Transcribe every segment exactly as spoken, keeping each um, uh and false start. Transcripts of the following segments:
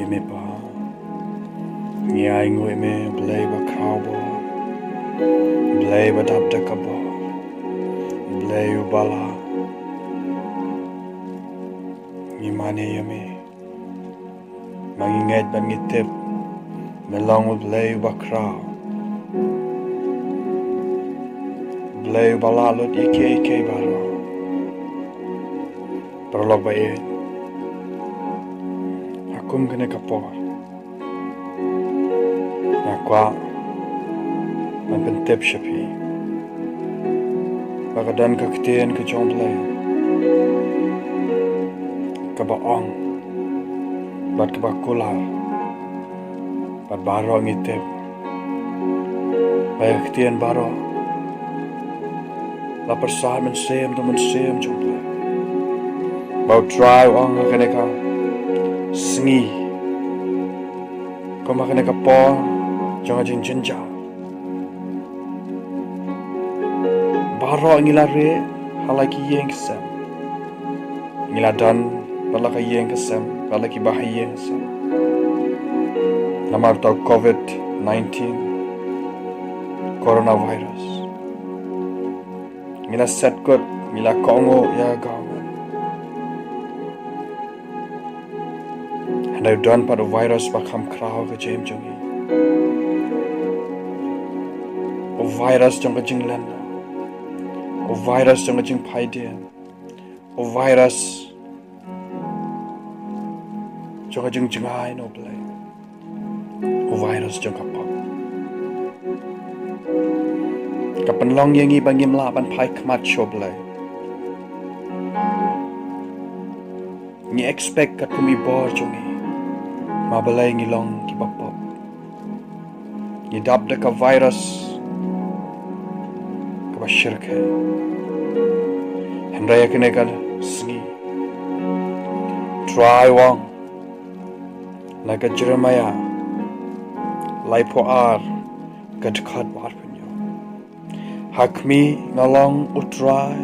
Me Pa, ngi ainguh ïa me, Blei ba khraw bor, Blei ba dap da ka bor, Blei uba lah. Ngi mane ïa me, ma ngi ngeit bad ngi tip me long U Blei uba khraw, Blei uba lah lut ïa kiei kiei baroh. Paralok ba ïeit, ha kum kane ka por, nga kwah ban pyntip sha phi ba ka don ka ktien ka jong U Blei kaba ong bad kaba kular, bad baroh ngi tip ba ïa ka ktien baroh la pyrshah mynsiem da mynsiem jong U Blei. Ba U Trai u ong ha kane ka sngi, kum ha kane ka por jong ka jingjynjar, baroh ngi la rieh ha la ki ïing ki sem. Ngi la don bad la ka ïing ka sem, bad la ki bahaïing sem, namar uta u covid nineteen, coronavirus. Ngi la set kut, ngi la kohnguh ïa ka government. Hynrei u don pat u virus ba kham khraw ha ka jingim jong ngi. U virus jong ka jinglehnoh, u virus jong ka jingphaidien, u virus jong ka jingjngai na U Blei, u virus jong ka pop. Ka pynlong ïa ngi ba ngim lah ban phai khmat sha U Blei. Ngi expect katkum i bor jong ngi, ma balei ngi long kiba pop. Ngi dap da ka virus kaba shyrkhei. Hynrei ha kane ka sngi, U Trai u ong na ka Jeremaïah laiphew ar, ka dkhot ba arphew hynñiew: Ha khmih, nga long U Trai,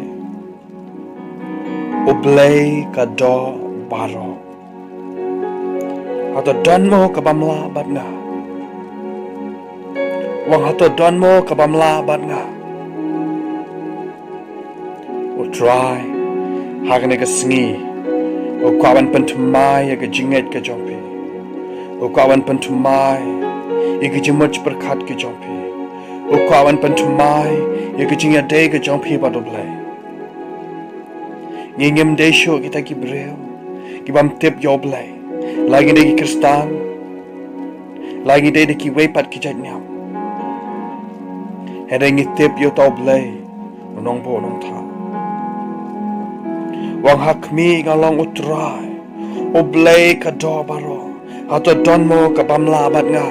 U Blei ka doh baroh. Hato don mo ka bym lah bad nga? Ong, hato don mo ka bym lah bad nga? U Trai, ha kane ka sngi, u kwah ban pynthymmai ïa ka jingngeit ka jong phi. U kwah ban pynthymmai ïa ka jingmut jingpyrkhat ka jong phi. U kwah ban pynthymmai ïa ka jingïadei ka jong phi bad U Blei. Ngi ngim dei shuh kita ki briew ki bym tip ïa U Blei. La ngi dei ki Khristan, la ngi dei da kiwei pat ki jait niam, hynrei ngi tip ïa uta U Blei u nongbuh nongthaw. Ong, ha khmih, nga long U Trai, U Blei ka doh baroh. Hato don mo ka bym lah bad nga?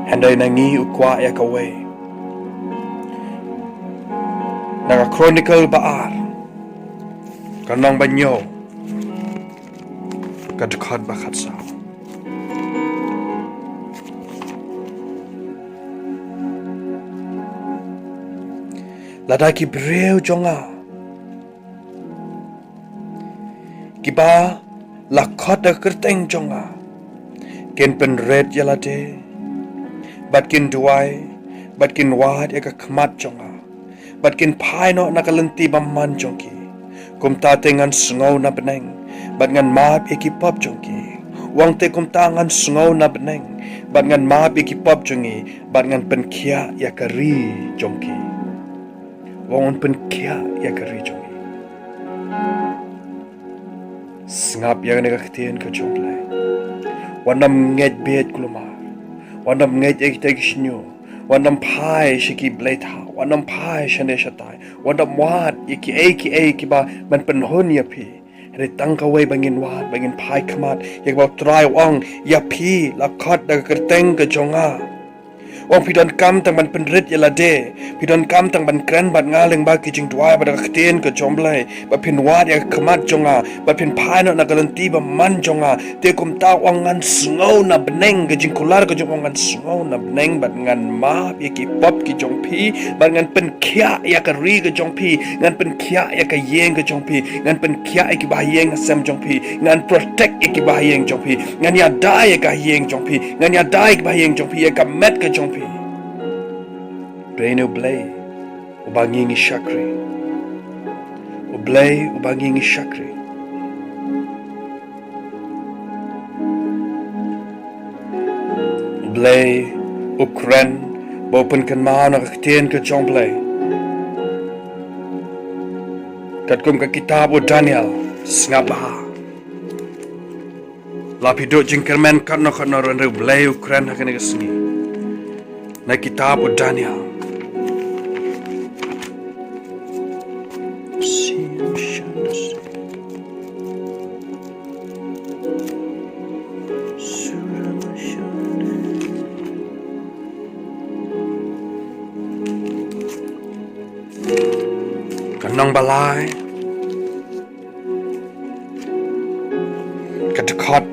Hynrei na ngi u kwah ïa kawei. Na ka Chronicle ba ar, ka lynnong ba hynñiew, ka dkhot ba khatsaw: Lada ki briew jong nga, kiba la khot da ka kyrteng jong nga, kin pynrit ïa lade, bad kin duwai, bad kin wad ïa ka khmat jong nga, bad kin phai noh na ka lynti bymman jong ki, kumta te ngan sngew na bneng, bad ngan map ïa ki pop jong ki. Ong, te kumta ngan sngew na bneng, bad ngan map ïa ki pop jong ngi, bad ngan pynkhiah ïa ka ri jong ki. Ong, un pynkhiah ïa ka ri jong ngi. Sngap ïa kane ka ktien ka jong U Blei. Wat nym ngeit bieit kulmar. Wat nym ngeit ïa kita ki shñiuh. Wat nym phai sha ki blei thaw. Wat nym phai shane shatai. Wat nym wad ïa kiei kiei kiba ban pynhun ïa phi. Hynrei tang kawei ba ngin wad, ba ngin phai khmat ïa kaba U Trai u ong, ïa phi la khot da ka kyrteng ka jong nga. Ong phi donkam tang ban pynrit ïa lade, phi donkam tang ban kren bad nga lyngba ki jingduwai bad ka ktien ka jong U Blei, bad phin wad ïa ka khmat jong nga, bad phin phai noh na ka lynti bymman jong nga. Te kumta ong ngan sngew na bneng, ka jingkular ka jong ong ngan sngew na bneng, bad ngan map ïa ki pop ki jong phi, bad ngan pynkhiah ïa ka ri ka jong phi, ngan pynkhiah ïa ka ïing ka jong phi, ngan pynkhiah ïa ki bahaïing hasem jong phi, ngan protect ïa ki bahaïing jong phi, ngan ïada ïa ka ïing jong phi, ngan ïada ïa ki bahaïing jong phi, ïa ka met ka jong phi. Dei ne U Blei uba ngi ngi shakri. U Blei uba ngi ngi shakri. U Blei u kren bad u pynkynmaw na ka ktien ka jong U Blei. Katkum ka kitab u Daniel, sngap bha. La phi duh jingkyrmen katno katno ruh, hynrei U Blei u kren ha kane ka sngi. Na kitab u Daniel. Ka nong ba lai. Ka dkhot.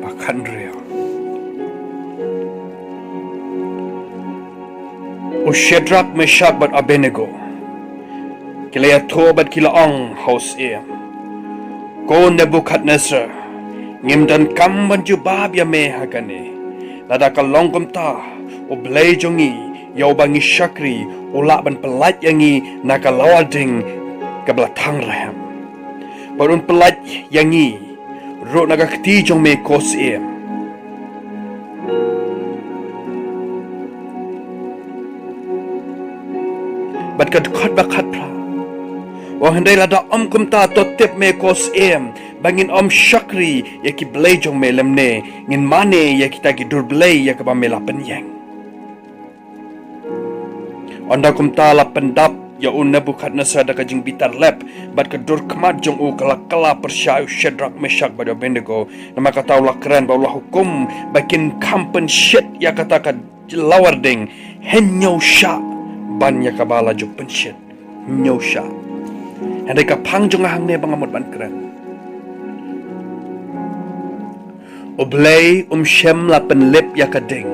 Ba khathynriew. U Shadrak, Meshak bad Abednego ki la ïathuh bad ki la ong ha u syiem, Ko Nebukhadnessar, ngim donkam ban jubab ïa me ha kane. Lada ka long kumta, U Blei jong ngi, ïa uba ngi shakri, u lah ban pyllait ïa ngi na ka lawar ding kaba la thang rhem, bad un pyllait ïa ngi ruh na ka kti jong me, ko syiem. Bad ka dkhot ba khatphra. Ong, hynrei lada ym kumta, to tip me, ko syiem, ba ngin ym shakri ïa ki blei jong me, lymne ngin mane ïa kita ki dur blei ïa kaba me la pynïeng. Ynda kumta la pyndap ïa u Nebukhadnessar da ka jingbitar lep, bad ka dur khmat jong u ka la kylla pyrshah ïa u Shadrak, Meshak bad Abednego. Namar kata u la kren bad u la hukum ba kin kham pynshit ïa kata ka lawar ding hynñiew shah ban ïa kaba la ju pynshit. Hynñiew shah. Hynrei ka phang jong nga hangne ba nga mut ban kren. U Blei um shym la pynlip ïa ka ding.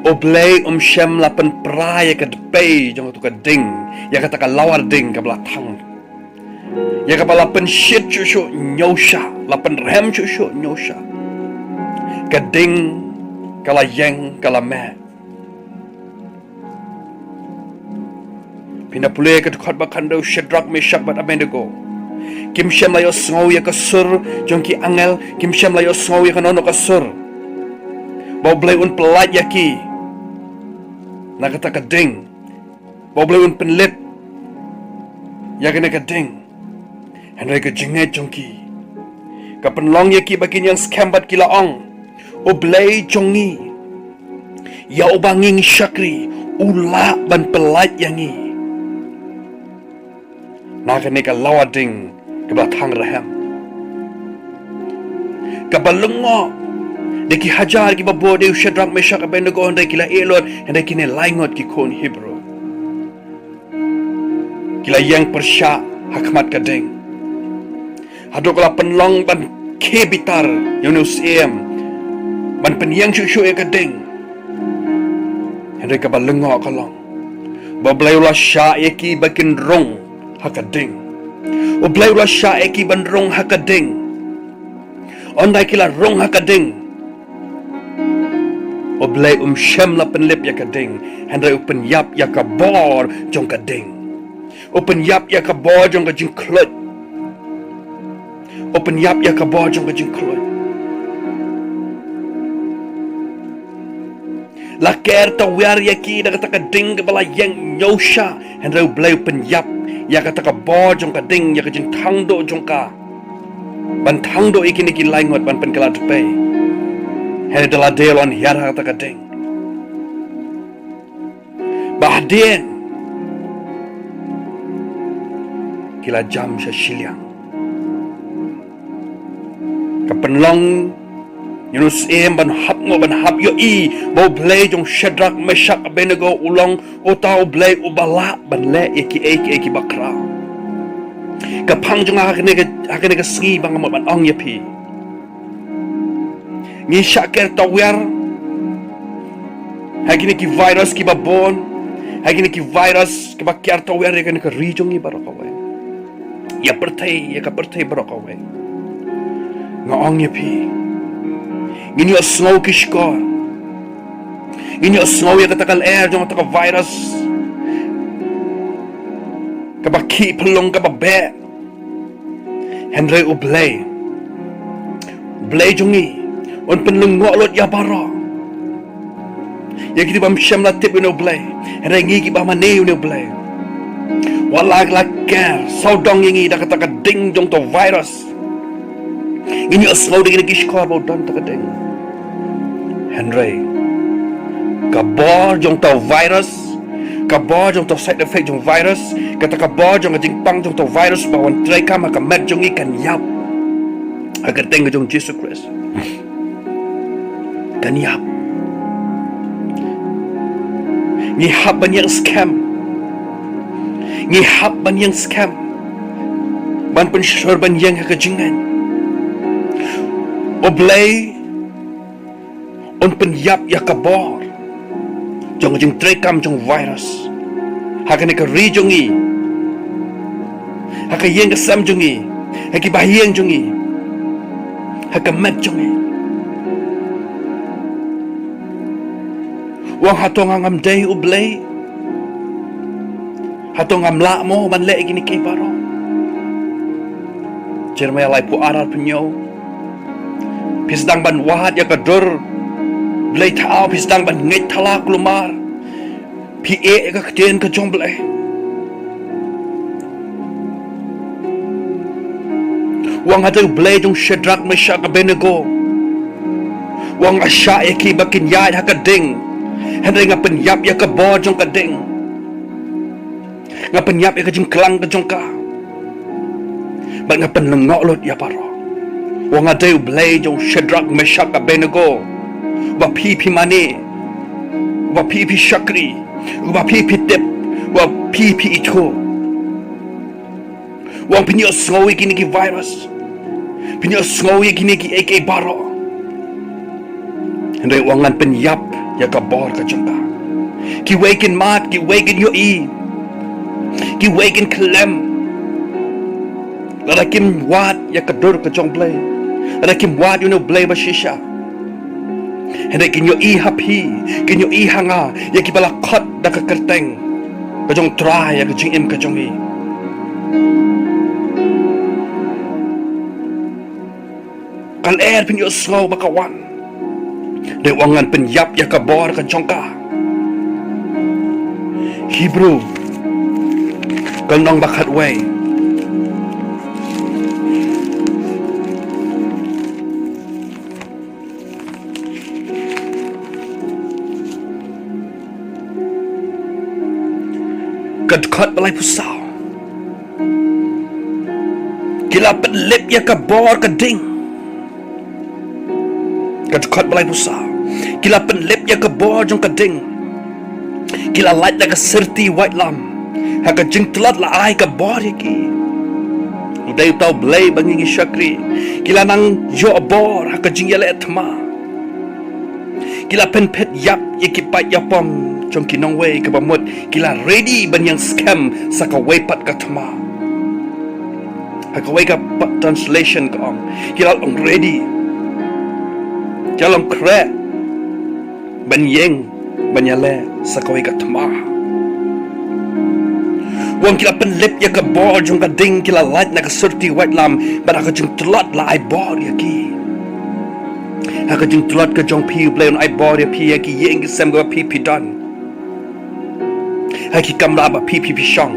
U Blei um shym la pynpra ïa ka dpei jong katu ka ding, ïa kata ka lawar ding kaba la thang, ïa kaba la pynshit shuh shuh hynñiew shah, la pynrhem shuh shuh hynñiew shah. Ka ding ka la ïeng, ka la meh. Phin da pule ka dkhot ba khathynriew, Shadrak, Meshak bad Abednego. Kim shym la ïohsngew ïa ka sur jong ki angel, kim shym la ïohsngew ïa kano kano ka sur, ba U Blei un pyllait ïa ki na kata ka ding, ba U Blei un pynlip ïa kane ka ding. Hynrei ka jingngeit jong ki ka pynlong ïa ki ba kin ïeng skhem bad ki la ong, U Blei jong ngi, ïa uba ngi ngi shakri, u lah ban pyllait ïa ngi na kane ka lawar ding kaba la thang rhem. Kaba lyngngoh da ki hajar kiba bun, dei u Shadrak, Meshak, Abednego, hynrei ki la ïeh lut, hynrei kine lai ngut ki khun Hebru ki la ïeng pyrshah ha khmat ka ding. Haduh ka la pynlong ban khie bitar ïa une u syiem ban pynïeng shuh shuh ïa ka ding. Hynrei kaba lyngngoh ka long ba U Blei u la shah ïa ki ba kin rung ha ka ding. U Blei u la shah ïa ki ban rung ha ka ding. Ynda ki la rung ha ka ding, U Blei um shym la pynlip ïa ka ding, hynrei u pynïap ïa ka bor jong ka ding. U pynïap ïa ka bor jong ka jingkhluit. U pynïap ïa ka bor jong ka jingkhluit. La ker tawiar ïa ki da kata ka ding kaba la ïeng hynñiew shah, hynrei U Blei u pynïap ïa kata ka bor jong ka ding, ïa ka jingthang duh jong ka, ban thang duh ïa kine ki lai ngut ban pynkylla dpei. Hynrei da lade u la wan hiar ha kata ka ding, Ba hadien ki la jam sha shiliang. Ka pynlong ïa u syiem ban hap, ngo ban hap ïohi ba U Blei jong Shadrak, Meshak, Abednego u long uta U Blei uba lah ban leh ïa kiei kiei kiba khraw. Ka phang jong nga ha kane ka, ha kane ka sngi ba nga mut ban ong ïa phi, ngi shah ker tawiar ha kine ki virus kiba bun, ha kine ki virus kiba ker tawiar ïa kane ka ri jong ngi baroh kawei, ïa pyrthei, ïa ka pyrthei baroh kawei. Nga ong ïa phi, ngin ïohsngew ki shkor, ngin ïohsngew ïa kata ka lyer jong kata ka virus kaba khih phyllung, kaba beh. Hynrei U Blei, U Blei jong ngi un pynlyngngoh lut ïa baroh. Ïa kito bym shym la tip ïa une U Blei, hynrei ngi kiba mane ïa une U Blei, wat la ka la ker sawdong ïa ngi da kata ka ding jong uto u virus, ngin ïohsngew da kine ki shkor ba u don uta ka ding. Hynrei ka bor jong uto u virus, ka bor jong uto u side effect jong u virus, kata ka bor jong ka jingpang jong uto u virus ba wan treikam ha ka met jong ngi kan ïap ha ka kyrteng ka jong U Jisu Khrist. Kan ïap. Ngi hap ban ïeng skhem. Ngi hap ban ïeng skhem ban pynshlur, ban ïeng ha ka jingngeit. U Blei un pynïap ïa ka bor jong ka jingtreikam jong u virus ha kane ka ri jong ngi, ha ka ïing ka sem jong ngi, ha ki bahaïing jong ngi, ha ka met jong ngi. Wan, hato nga ngam dei U Blei? Hato ngam lah mo ban leh ïa kine kiei baroh? Jeremiah laiphew ar, arphew hynñiew. Phi sdang ban wad ïa ka dur Blei thaw, phi sdang ban ngeit thala, kulmar phi ïeh ïa ka ktien ka jong Blei. Wan, nga dei U Blei jong Shadrak, Meshak, Abednego. Wan, nga shah ïa ki ba kin ïaid ha ka ding, hynrei nga pynïap ïa ka bor jong ka ding. Nga pynïap ïa ka jingklang ka jong ka. Bad nga pynlyngngoh lut ïa baroh. Wan, nga dei U Blei jong Shadrak, Meshak, Abednego, uba phi phi mane, uba phi phi shakri, uba phi phi tip, uba phi phi ithuh. Wan, phin ïohsngew ïa kine ki virus, phin ïohsngew ïa kine kiei kiei baroh. Hynrei wan, ngan pynïap ïa ka bor ka jong ka. Kiwei kin mad, kiwei kin ïohi, kiwei kin khlem, lada kim wad ïa ka dur ka jong Blei, lada kim wad ïa une U Blei ba shisha. Hynrei kin ïohi ha phi, kin ïohi ha nga, ïa kiba la khot da ka kyrteng ka jong U Trai ïa ka jingim ka jong ngi. Ka lyer phin ïohsngew ba ka wan. Hynrei wan, ngan pynïap ïa ka bor ka jong ka. Hebru, ka lynnong ba khatwei. Ka dkhot ba laiphew saw. Ki la pynlip ïa ka bor ka ding. Ka dkhot ba laiphew saw. Ki la pynlip ïa ka bor jong ka ding. Ki la lait da ka syrti waitlam. Ha ka jingtlot la ai ka bor ïa ki. U dei uta U Blei ba ngi ngi shakri. Ki la nang ïoh bor ha ka jingïaleh thma. Ki la pynphet ïap ïa ki paid ïapom jong ki nongwei, kaba mut ki la ready ban ïeng skhem sa kawei pat ka thma. Ha kawei ka pa-, translation ka ong, ki la long ready. Ki la long khreh ban ïeng, ban ïaleh sa kawei ka thma. Wan, ki la pynlip ïa ka bor jong ka ding, ki la lait na ka syrti waitlam, bad ha ka jingtlot la ai bor ïa ki. Ha ka jingtlot ka jong phi, U Blei un ai bor ïa phi, ha ki ïing ki sem kaba phi phi don, ha ki kamra ba phi phi phi shong.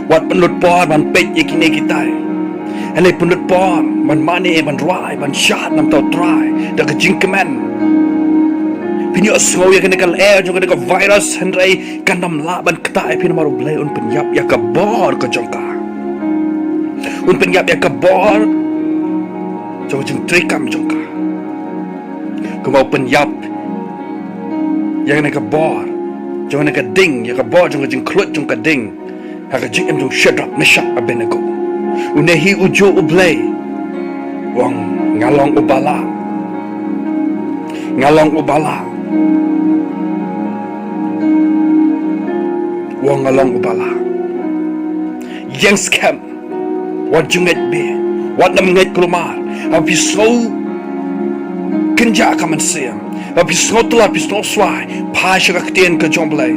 Wat pynlut por ban peit ïa kine kitai. Hynrei pynlut por ban mane, ban rwai, ban shad na ka bynta U Trai da ka jingkmen. Phin ïohsngew ïa kane ka lyer jong kane ka virus, hynrei kan ym lah ban ktah ïa phi namar U Blei un pynïap ïa ka bor ka jong ka. Un pynïap ïa ka bor jong ka jingtrei kam jong ka. Kumba u pynïap ïa kane ka bor jong kane ka ding, ïa ka bor jong ka jingkhluit jong ka ding ha ka jingim jong Shadrak, Meshak, Abednego. Une hi ujuh U Blei u ong, nga long uba lah. Nga long uba lah. U ong, nga long uba lah. Ïeng skhem. Wat ju ngeit bha. Wat nym ngeit kulmar. Haba phi sngew kynjah ka mynsiem, haba phi sngew tlot, phi sngew swai, phai sha ka ktien ka jong U Blei.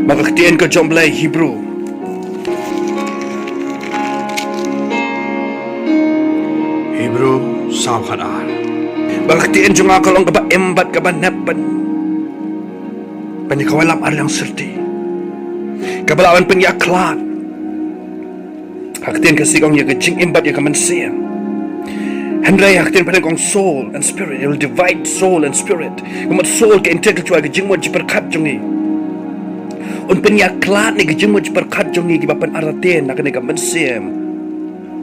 Ma ka ktien ka jong U Blei, Hebru, Hebru saw khat ar. Ba ka ktien jong nga ka long kaba im bad kaba nep ban, ban ïa kawei lam ar liang syrti. Kaba lah ban pynïakhlad. Ha ka ktien Khasi ka ong ïa ka jingim bad ïa ka mynsiem. Hynrei ha ka ktien phareng ka ong soul and spirit. It will divide soul and spirit. Ka mut soul, ka intellectual, ka jingmut jingpyrkhat jong ngi. Un pynïakhlad ïa ka jingmut jingpyrkhat jong ngi kiba pynartatien na kane ka mynsiem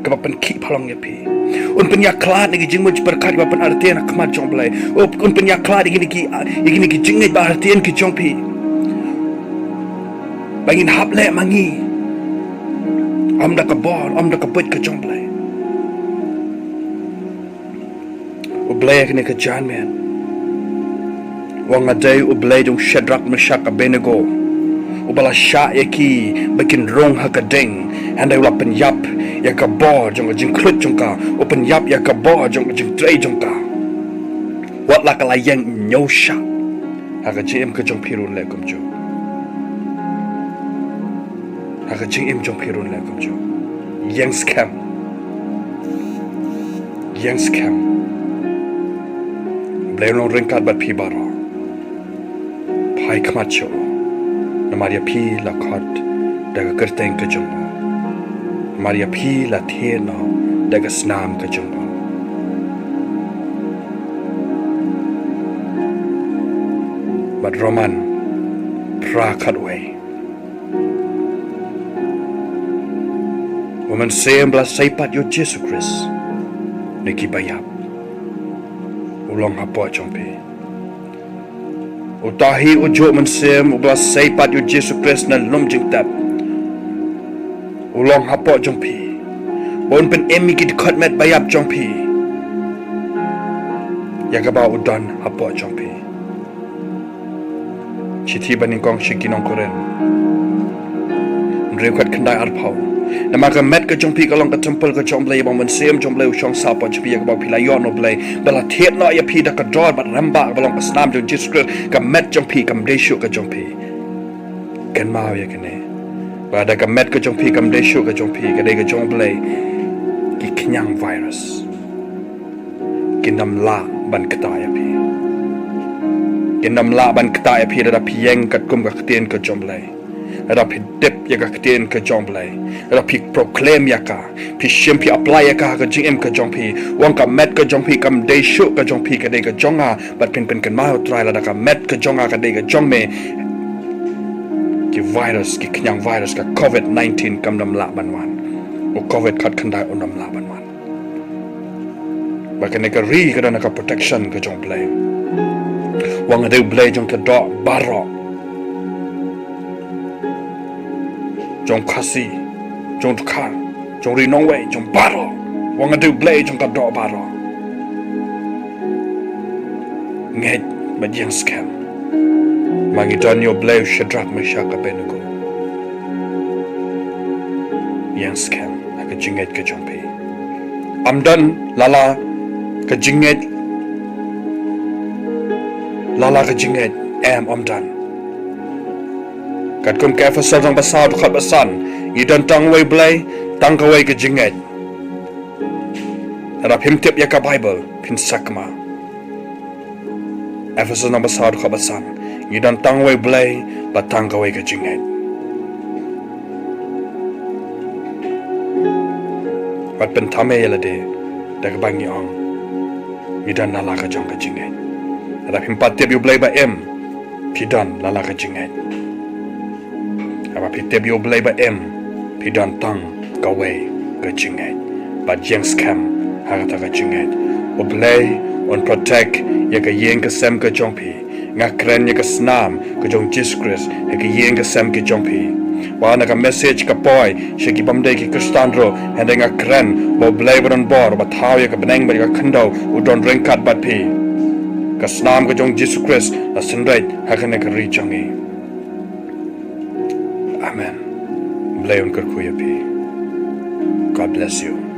kaba pynkhih phalong ïa phi. Un pynïakhlad ïa ka jingmut jingpyrkhat kaba pynartatien ha khmat jong U Blei. Un pynïakhlad ïa kine ki, ïa kine ki jingngeit ba artatien ki jong phi. Ba ngin hap leh ma ngi. Ym da ka bor, ym da ka buit ka jong U Blei. U Blei ha kane ka janmiet u ong, nga dei U Blei jong Shadrak, Meshak, Abednego, uba la shah ïa ki ba kin rung ha ka ding. Hynrei u la pynïap ïa ka bor jong ka jingkhluit jong ka. U pynïap ïa ka bor jong ka jingtrei jong ka. Wat la ka la ïeng, ñiew shah. Ha ka jingim ka jong phi ruh un leh kumjuh. Ha ka jingim jong phi ruh un leh kumjuh. Ïeng skhem. Ïeng skhem. U Blei un long ryngkat bad phi baroh. Phai khmat sha u. Namar ïa phi la khot da ka kyrteng ka jong u. Namar ïa phi la thied noh da ka snam ka jong u. Bad Roman phra khatwei. U Mynsiem ba la sei pat ïa u Jisu Khrist na ki baïap u long hapoh jong phi. Uta hi ujuh Mynsiem uba la sei pat ïa u Jisu Khrist na lum jingtep u long hapoh jong phi, ba un pynim ïa ki dkhot met baïap jong phi, ïa kaba u don hapoh jong phi. Shithi banyngkong sha ki nong Korinth, hynriew khat khyndai arphew. Namar ka met ka jong phi ka long ka templ ka jong U Blei, ba u Mynsiem jong U Blei u shong sah hapoh jong phi, ïa kaba phi la ïoh na U Blei, ba la thied noh ïa phi da ka dor bad rangbah kaba long ka snam jong u Jisu Khrist. Ka met jong phi kam dei shuh ka jong phi. Kynmaw ïa kane, ba da ka met ka jong phi kam dei shuh ka jong phi, ka dei ka jong U Blei. Ki khñiang virus kin ym lah ban ktah ïa phi. Kin ym lah ban ktah ïa phi lada phi ïeng katkum ka ktien ka jong U Blei. Lada phi tip ïa ka ktien ka jong U Blei, lada phi proclaim ïa ka, phi shim, phi apply ïa ka ha ka jingim ka jong phi. U ong ka met ka jong phi kam dei shuh ka jong phi, ka dei ka jong nga. Bad phin pynkynmaw, Trai, lada ka met ka jong nga ka dei ka jong me, ki virus, ki khñiang virus, ka covid nineteen kam nym lah ban wan. U covid khat khyndai un nym lah ban wan. Ba kane ka ri ka don ha ka protection ka jong U Blei. U ong nga dei U Blei jong ka doh baroh, jong Khasi, jong Dkhar, jong Ri Nongwei, jong baroh. U ong nga dei U Blei jong ka doh baroh. Ngeit bad ïeng skhem. Ma ngi don ïa U Blei u Shadrak, Meshak, Abednego. Ïeng skhem ha ka jingngeit ka jong phi. Ym don lala ka jingngeit, lala ka jingngeit, em, ym don. Katkum ka Ephesos lynnong ba saw dkhot ba san, ngi don tang uwei U Blei, tang kawei ka jingngeit. Lada phim tip ïa ka Baibl phin sakma. Ephesos lynnong ba saw dkhot ba san, ngi don tang uwei U Blei bad tang kawei ka jingngeit. Wat pynthame ïa lade da kaba ngi ong ngi don lala ka jong ka jingngeit. Lada phim pat tip ïa u Blei ba im, phi don la la ka jingngeit. Haba phi tip ïa u Blei ba im, phi don tang kawei ka jingngeit. Bad ïeng skhem ha kata ka jingngeit. U Blei un protect ïa ka ïing ka sem ka jong phi. Nga kren ïa ka snam ka jong Jisu Khrist ha ka ïing ka sem ka jong phi. Ba na ka message ka poi sha ki bym dei ki Khristan ruh, hynrei nga kren ba u Blei ba don bor, ba thaw ïa ka bneng bad ïa ka khyndew, u don ryngkat bad phi. Ka snam ka jong Jisu Khrist la synreit ha kane ka ri jong ngi. Amen. Blei un kyrkhu ïa phi. God bless you.